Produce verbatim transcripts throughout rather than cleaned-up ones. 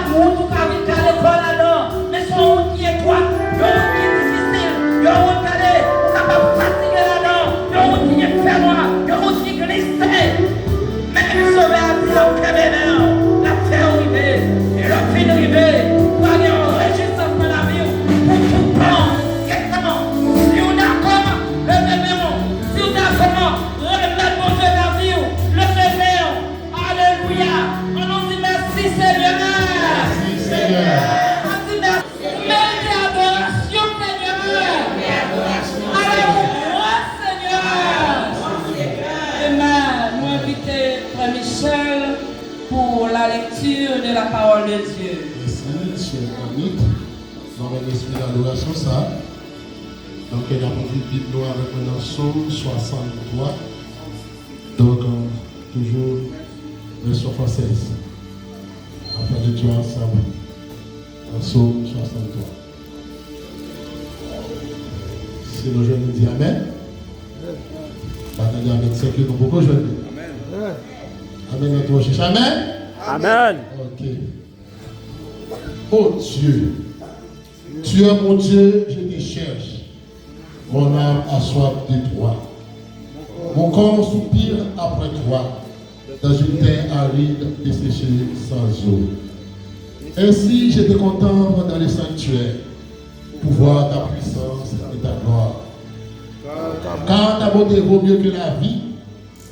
Yon wout ou ka vin kale kò w ladan, men se yon wout ki etwat, yon wout ki difisil, yon wout, gade, ou kapab fatige ladan, yon wout ki gen fènwa, yon wout ki glise. Men Sovè a di l ap kenbe men w, l ap fè w rive. E lè w fin rive, pral gen yon rejwisans nan lavi w pou tout tan. Gentan, si w dakò, leve men w. Si w dakò, remèt Bondye lavi w. Leve men w. Alelouya. Ann nou di mèsi, Senyè. Mèsi, Senyè. Ann di mèsi. Ou merite adorasyon, Senyè. Alèlouya, Senyè. Amen. Nou envite Frè Michel pour la lecture de la parole de Dieu. Mèsi, sè Annick. Nou renmen espri adorasyon sa. Donk, n ap ouvri Bib nou avèk mwen nan Sòm swasanntwa. Donk, euh, toujou vèsyon fransèz. N ap fè lekti ansanm nan Sòm swasanntwa. Si nou jwenn li, di amèn. Pa tande amèn, se ke nou poko jwenn li. Amèn. Amèn nan twò chèch. Amèn. Amèn. Ok. Oh Dieu, tu es mon Dieu, je te cherche. Mon âme a soif de toi. Mon corps soupire après toi, dans une terre aride, desséchée, sans eau. Ainsi, je te contemple dans le sanctuaire, pour voir ta puissance et ta gloire. Car ta bonté vaut mieux que la vie,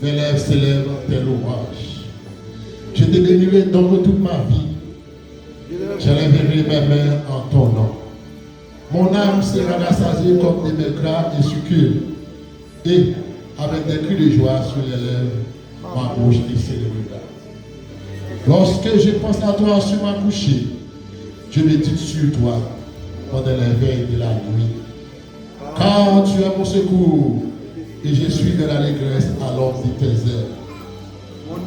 mes lèvres célèbrent tes louanges. Je te bénirai donc toute ma vie. J'élèverai mes mains en ton nom. Mon âme sera rassasiée comme des mets gras et succulents, et avec des cris de joie sur les lèvres, ma bouche te célébrera. Lorsque je pense à toi sur ma couchée, je médite sur toi pendant les veilles de la nuit. Car tu es mon secours, et je suis dans l'allégresse à l'ombre de tes ailes.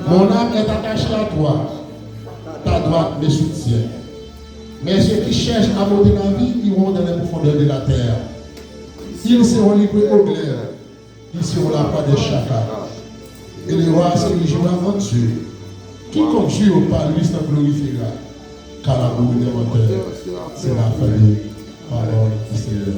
Mon âme est attachée à toi, ta droite me soutient. Mais ceux qui cherchent à m'ôter la vie iront dans les profondeurs de la terre. Ils seront livrés au glaive, ils seront la proie des chacals. Et le roi se réjouira en Dieu. Quiconque jure par lui se glorifiera, car la bouche des menteurs, c'est la fin de parole du Seigneur.